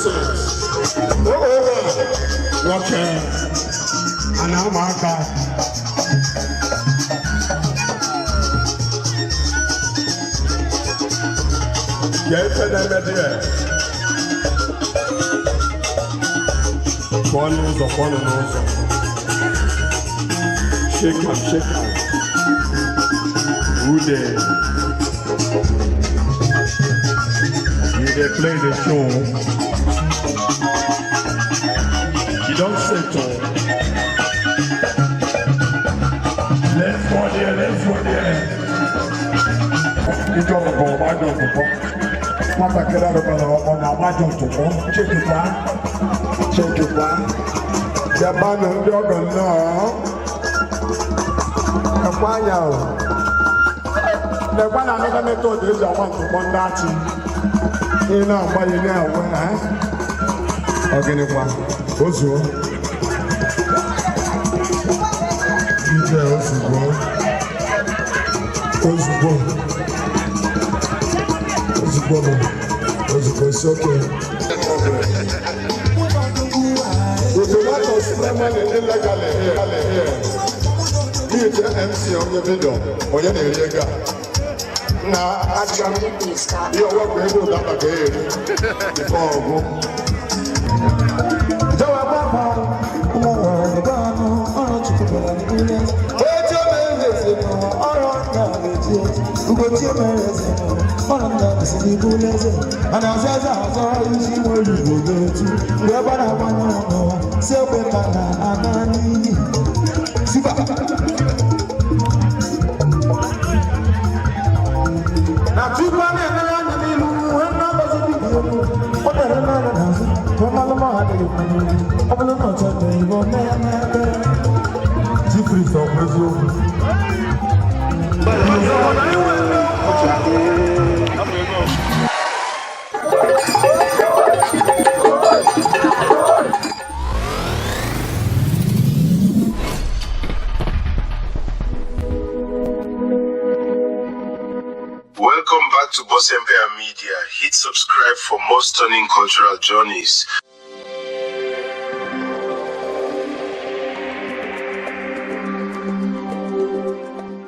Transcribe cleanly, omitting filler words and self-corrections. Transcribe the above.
26. Oh, nwoke a na-ama aka. Ka ife na-eme dị ya. Pụọ n'ụzọ, pụọ n'ụzọ. Shake am, shake am. Who dey? You dey play the show. You don settle. Let's go there, let's go there. Ijọ bụ ọgbajọ ntụpọ. Nwatakịrị arụbara ọ na-agbajọ ntụpọ. Chekikwa, chekikwa. Bịabanụ ndị ọgọ nnọọ. Ekwe anya o. Lekwa na another method eji agba ntụpọ ndị achị. Ị na-agba ya na-enwe ha. Ọ gịnịkwa? O zuo. DJ ozugbo. Ozugbo. Ozugbo nọ. Ozugbo isi oke. We do not spend money illegally here. Mute MC onye video, onye na-eri ego a. Na acha m ihe ọwepụ ego ụda maka eri before ọgwụ. Na tupu a na-emere anya n'ilu wee na-agbazi dibịa elu ọ bịara n'anya n'azụ ka ọ malụ ma ọ adịghị mma n'ilu ọ bụrụ na ọ chọrọ igbo mee n'ebe. Chief priest, ọ bụ eziokwu? Welcome back to Boss Empire Media. Hit subscribe for more stunning cultural journeys.